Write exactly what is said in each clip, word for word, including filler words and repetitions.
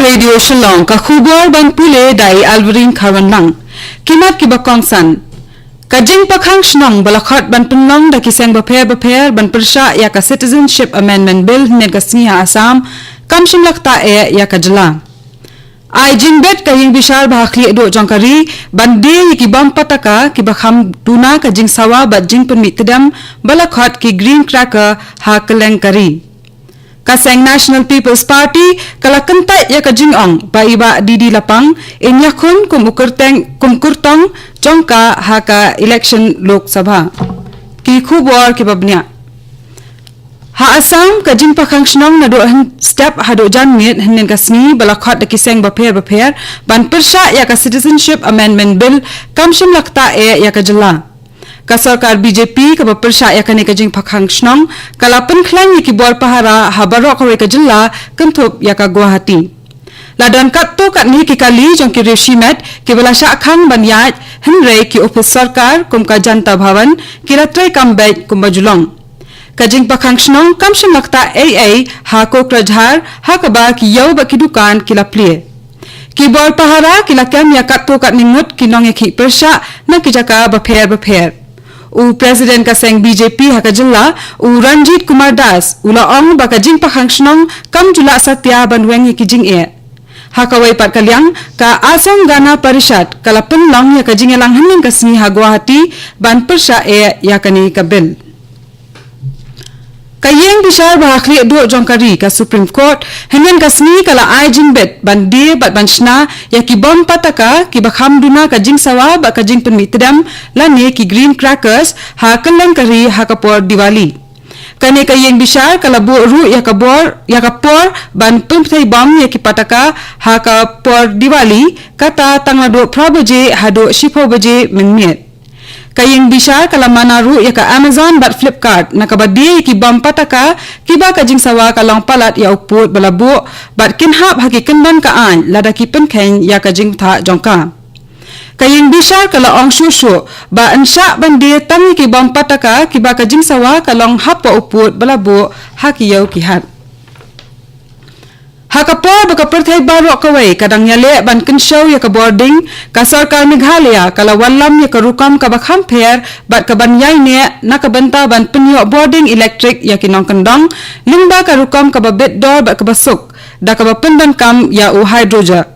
Radio Shillong, ka khubor ban pule da i Alvarin Kharwanlang. Ki mat kiba kongsan. Ka jingpakhang shnong ba la khot ban pynlong da ki seng bapher bapher ban pyrshah ïa ka Citizenship Amendment Bill hynnin ka sngi ha Assam, kam shym la ktah eh ïa ka jylla. Ai jingbit ka ïing bishar ba ha khlieh duh jong ka ri ban die ïa ki bom pataka kiba kham duna ka jingsawa bad jingpynmih tdem ba la khot ki green cracker ha kylleng ka ri. Ka seng National People's Party ka la kyntait ïa ka jingong ba i Bah D D Lapang in ïakhun kum u kyrteng, kum kyrtong jong ka ha ka election Lok Sabha. Ki khubor kiba bniah. Ha Assam, ka jingpakhang shnong naduh hyn-, step haduh janmiet hynnin ka sngi ba la khot da ki seng bapher bapher ban pyrshah ïa ka Citizenship Amendment Bill kam shym la ktah eh ïa ka jylla. Ka sorkar B J P kaba pyrshah ïa kane ka jingpakhang shnong ka la pynkhlaiñ ïa ki bor pahara ha baroh kawei ka jylla kynthup ïa ka Guwahati. La don katto katne ki kali jong ki riew shimet kiba la shah khang ban ïaid, hynrei ki ophis sorkar kum ka Janata Bhavan ki la trei kam beit kumba ju long. Ka jingpakhang shnong kam shym la ktah ei ei ha Kokrajhar, ha kaba ki ïew bad ki dukan ki la plie. Ki bor pahara ki la kem ïa katto katne ngut ki nongïakhih pyrshah na ki jaka bapher bapher. U President ka seng B J P ha ka jylla, u Ranjit Kumar Das, u la ong ba ka jingpakhang shnong kam ju lah satia ban weng ïa ki jingeh. Ha kawei pat ka liang, ka Assam Gana Parishad ka la pynlong ïa ka jingïalang hynnin ka sngi ha Guwahati ban pyrshah eh ïa kane ka bill. Ka ïing bishar ba ha khlieh duh jong ka ri, ka Supreme Court, hynnin ka sngi ka la ai jingbit ban die bad ban shna ïa ki bom pataka kiba kham duna ka jingsawa bad ka jingpynmih tdem lane ki green crackers ha kylleng ka ri ha ka por Diwali. Kane ka ïing bishar ka la buh ruh ïa ka bor, ïa ka por ban pynpthei bom ïa ki pataka ha ka por Diwali, kata tang naduh phra baje haduh shiphew baje mynmiet. Ka ïing bishar ka la mana ruh ïa ka Amazon bad Flipkart na kaba die ïa ki bom pataka kiba ka jingsawa ka long palat ïa u pud ba la buh bad kin hap ha ki kyndon ka aiñ lada ki pynkheiñ ïa ka jingthah jong ka. Ka ïing bishar ka la ong shuh shuh ba yn shah ban die tang ïa ki bom pataka kiba ka jingsawa ka long hapoh u pud ba la buh ha ki ïew ki hat. Ha ka por ba ka pyrthei baroh kawei ka dang ïaleh ban kynshew ïa ka bording, ka sorkar Meghalaya ka la wallam ïa ka rukom kaba kham pher bad kaban ïaineh na ka bynta ban pynïoh bording elektrik ïa ki nongkyndong, lyngba ka rukom kaba bit dor bad kaba suk, da kaba pyndonkam ïa u hydrogen.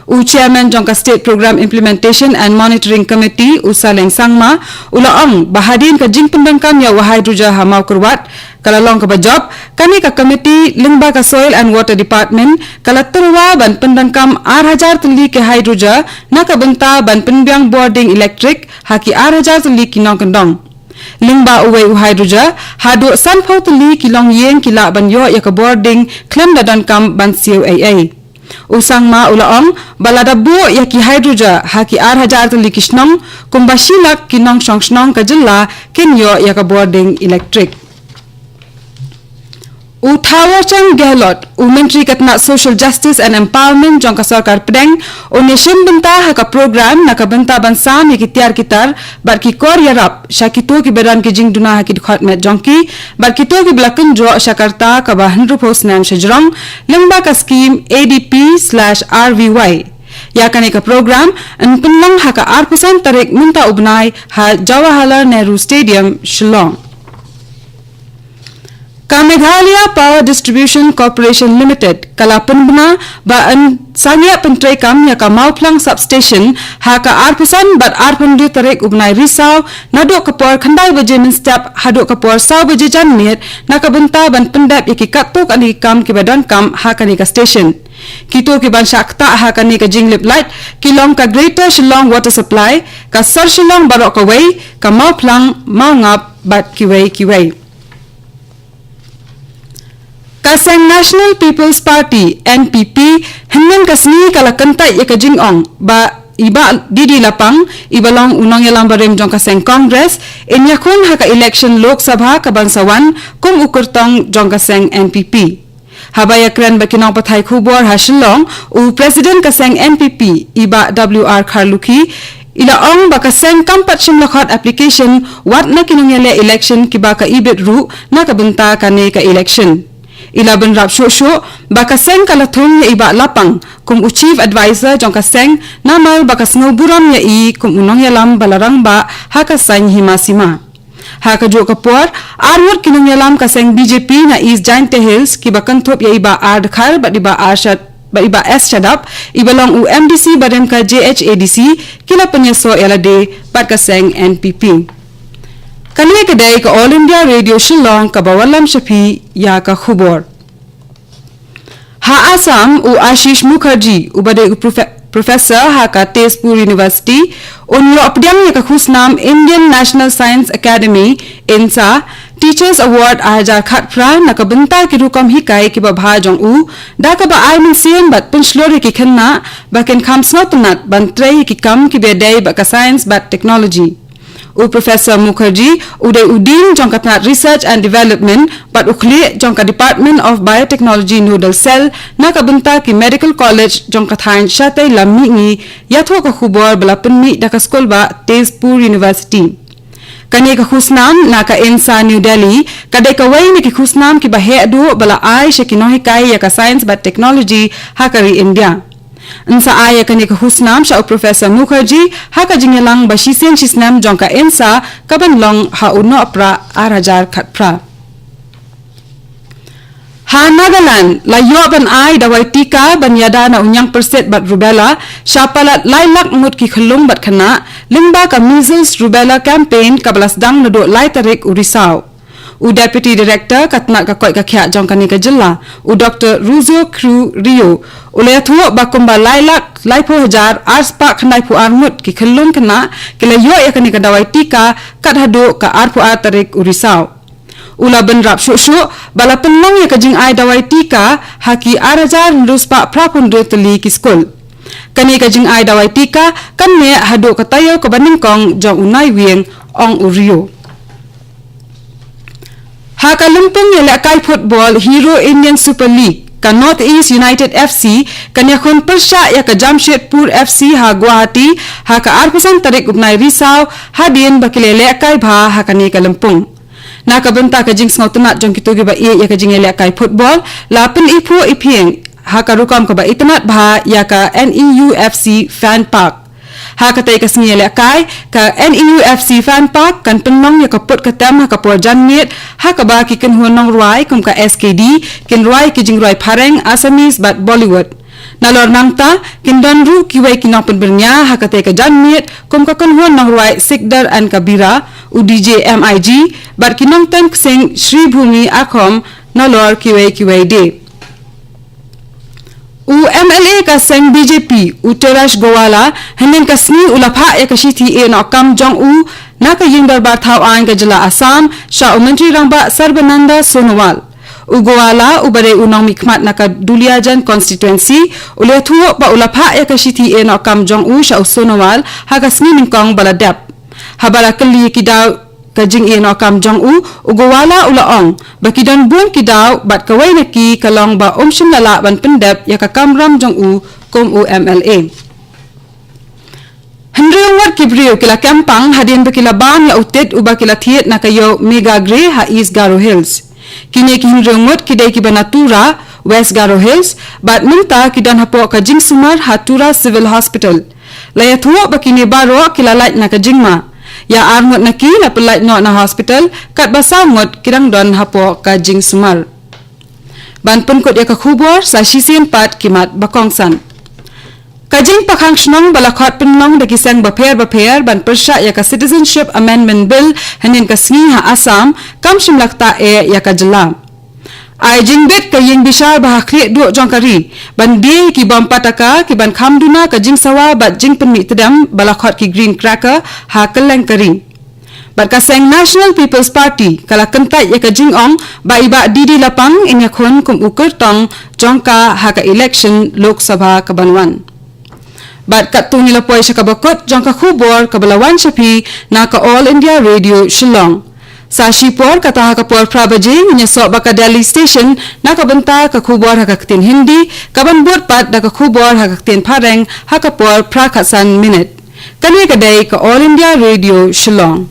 U Chairman jong ka State Programme Implementation and Monitoring Committee, u Saleng Sangma, u la ong ba hadien ka jingpyndonkam ïa u hydrogen ha Mawkyrwat ka la long kaba jop, kane ka committee lyngba ka Soil and Water Department ka la tyrwa ban pyndonkam ar hajar tylli ki hydrogen na ka bynta ban pynbiang bording elektrik ha ki ar hajar tylli ki nongkyndong. Lyngba uwei u hydrogen, haduh sanphew tylli ki longïing ki lah ban ïoh ïa ka bording khlem da donkam ban siew ei ei. U Sangma u la ong ba lada buh ïa ki hydrogen ha ki ar hajar tylli ki shnong, kumba shi lak ki nongshong shnong ka jylla kin ïoh ïa ka bording elektrik. U Thawer Chand Gehlot, u Myntri ka tnat Social Justice and Empowerment jong ka sorkar pdeng, un ïashim bynta ha ka program na ka bynta ban sam ïa ki tiar ki tar bad ki kor ïarap sha kito kiba don ki jingduna ha ki dkhot met jong ki bad kito kiba la kynjoh sha ka rta kaba hynriewphew snem shajrong lyngba ka skim A D P slash R V Y. Ïa kane ka program yn pynlong ha ka arphew san tarik mynta u bnai ha Jawaharlal Nehru Stadium, Shillong. Ka Meghalaya Power Distribution Corporation Limited ka la pynbna ba yn sangeh pyntreikam ïa ka Mawphlang Substation ha ka arphew san bad arphew hynriew tarik u bnai Risaw, naduh ka por khyndai baje mynstep haduh ka por saw baje janmiet, na ka bynta ban pyndep ïa ki katto katne ki kam kiba donkam ha kane ka station. Kito kiban shah ktah ha kane ka jinglip light ki long ka Greater Shillong Water Supply, ka sor Shillong baroh kawei, ka Mawphlang, Mawngap bad kiwei kiwei. Ka seng National People's Party, N P P, hynnin ka sngi ka la kyntait ïa ka jingong ba i Bah D D Lapang, iba long u nongïalam barim jong ka seng Congress, in ïakhun ha ka election Lok Sabha kaban sa wan kum u kyrtong jong ka seng N P P. Haba ïakren bad ki nongpathai khubor ha Shillong, u President ka seng N P P, i Bah W R Kharlukhi, i la ong ba ka seng kam pat shym la khot application wat na ki nongïaleh election kiba ka ibit ruh na ka bynta kane ka election. I la bynrap shuh shuh ba ka seng ka la thung ïa i Bah Lapang kum u Chief Advisor jong ka seng, namar ba ka sngewburom ïa i kum u nongïalam ba la rangbah ha ka saiñ hima sima. Ha kajuh ka por, ar ngut ki nongïalam ka seng B J P na East Jaintia Hills, kiba kynthup ïa i Bah R Dkhar bad i Bah R Shad-, bad i Bah S Shadap, iba long u M D C barim ka J H A D C, ki la pynïasoh ïa lade bad ka seng N P P. Kane ka dei ka All India Radio Shillong kaba wallam sha phi ïa ka khubor. Ha Assam, u Ashish Mukherjee, uba dei u profe-, professor ha ka Tezpur University, un ïoh pdiang ïa ka khusnam Indian National Science Academy, INSA, Teachers Award ar hajar khatphra na ka bynta ki rukom hikai kiba bha jong u, da kaba ai mynsiem bad pynshlur ïa ki khynnah ba kin kham sngewtynnat ban trei ïa ki kam kiba dei bad ka science bad technology. U Professor Mukherjee u dei u Dean jong ka tnat Research and Development bad u khlieh jong ka Department of Biotechnology Nodal Cell na ka bynta ki Medical College jong ka thaiñ shatei lam mihngi, ïathuh ka khubor ba la pynmih da ka skulbah Tezpur University. Kane ka khusnam na ka INSA New Delhi ka dei kawei na ki khusnam kiba heh duh ba la ai sha ki nonghikai ïa ka science bad technology ha ka ri India. Yn sa ai ïa kane ka khusnam sha u Professor Mukherjee ha ka jingïalang ba shisien shisnem jong ka INSA kaban long ha u Nohprah ar hajar khatphra. Ha Nagaland, la ïoh ban ai dawai tika ban ïada na u ñiangpyrsit bad rubella sha palat lai lak ngut ki khyllung bad khynnah, lyngba ka Measles Rubella Campaign kaba la sdang naduh lai tarik u Risaw. U Deputy Director ka tnat ka koit ka khiah jong kane ka jylla, u Doktor Ruzo Kru Rio, u la ïathuh ba kumba lai lak laiphew hajar ar spah khyndai phew ar ngut ki khyllung khynnah ki la ïoh ïa kane ka dawai tika kat haduh ka arphew ar tarik u Risaw. U la bynrap shuh shuh ba la pynlong ïa ka jingai dawai tika ha ki ar hajar hynriew spah phra phew hynriew tylli ki skul. Kane ka jingai dawai tika kan neh haduh ka taïew kaba nyngkong jong u Naiwieng, ong u Rio. Ha ka lympung ïalehkai football Hero Indian Super League, ka North East United F C kan ïakhun pyrshah ïa ka Jamshedpur F C ha Guwahati ha ka arphew san tarik u bnai Risaw, hadien ba ki la ïalehkai bha ha kane ka lympung. Na ka bynta ka jingsngewtynnat jong kito kiba ïeit ïa ka jingïalehkai football, la pyniphuh iphieng ha ka rukom kaba itynnat bha ïa ka N E U F C Fan Park. Ha katei ka sngi ïalehkai, ka N E U F C Fan Park kan pynlong ïa ka put ka tem ha ka por janmiet, ha kaba ki kynhun nongrwai kum ka S K D kin rwai ki jingrwai phareng, Assamese bad Bollywood. Nalor nangta, kin don ruh kiwei ki nongpynbyrngia ha katei ka janmiet kum ka kynhun nongrwai Sikdar and Kabira, u D J M I G, bad ki nongtem ksing Shribhumi Akhom, nalor kiwei kiwei de. U M L A ka seng B J P, u Teras Gowala, hynnin ka sngi u la phah ïa ka shithi ïehnoh kam jong u na ka ïing dorbar thaw aiñ ka jylla Assam sha u Myntri Rangbah Sarbananda Sonowal. U Gowala, uba dei u nongmihkhmat na ka Duliajan constituency, u la ïathuh ba u la phah ïa ka shithi ïehnoh kam jong u sha u Sonowal ha ka sngi nyngkong ba la dep. Haba la kylli ki daw ka jingïehnoh kam jong u, u Gowala u la ong ba ki don bun ki daw bad kawei na ki ka long ba um shym la lah ban pyndep ïa ka kamram jong u kum u M L A. Hynriew ngut ki briew ki la kem pang hadien ba ki la bam ïa u tit uba ki la thied na ka ïew Megha Grey ha East Garo Hills. Kine ki hynriew ngut ki dei kiba na Tura, West Garo Hills, bad mynta ki don hapoh ka jingsumar ha Tura Civil Hospital. La ïathuh ba kine baroh ki la lait na ka jingma. Ïa ar ngut na ki la pynlait noh na hospital, katba saw ngut ki dang don hapoh ka jingsumar. Ban pynkut ïa ka khubor, sa shisien pat ki mat ba kongsan. Ka jingpakhang shnong ba la khot pynlong da ki seng bapher bapher ban pyrshah ïa ka Citizenship Amendment Bill hynnin ka sngi ha Assam, kam shym la ktah eh ïa ka jylla. Ai jingbit ka ïing bishar ba ha khlieh duh jong ka ri ban die ïa ki bym pat taka ki ban kham duna ka jingsawa bad jingpynmih tdem ba la khot ki green cracker ha kylleng ka ri. Bad ka seng National People's Party ka la kyntait ïa ka jingong ba i Bah D D Lapang in ïakhun kum u kyrtong jong ka ha ka election Lok Sabha ka ban wan. Bad katto ngi la poi sha kaba kut jong ka khubor kaba la wan sha phi na ka All India Radio Shillong. Sa shipor kata ha ka por phra baje ngin ïasoh bad ka Delhi Station na ka bynta ka khubor ha ka ktien Hindi, ka ban bud pat da ka khubor ha ka ktien Phareng ha ka por phra khatsan minit. Kane ka dei ka All India Radio Shillong.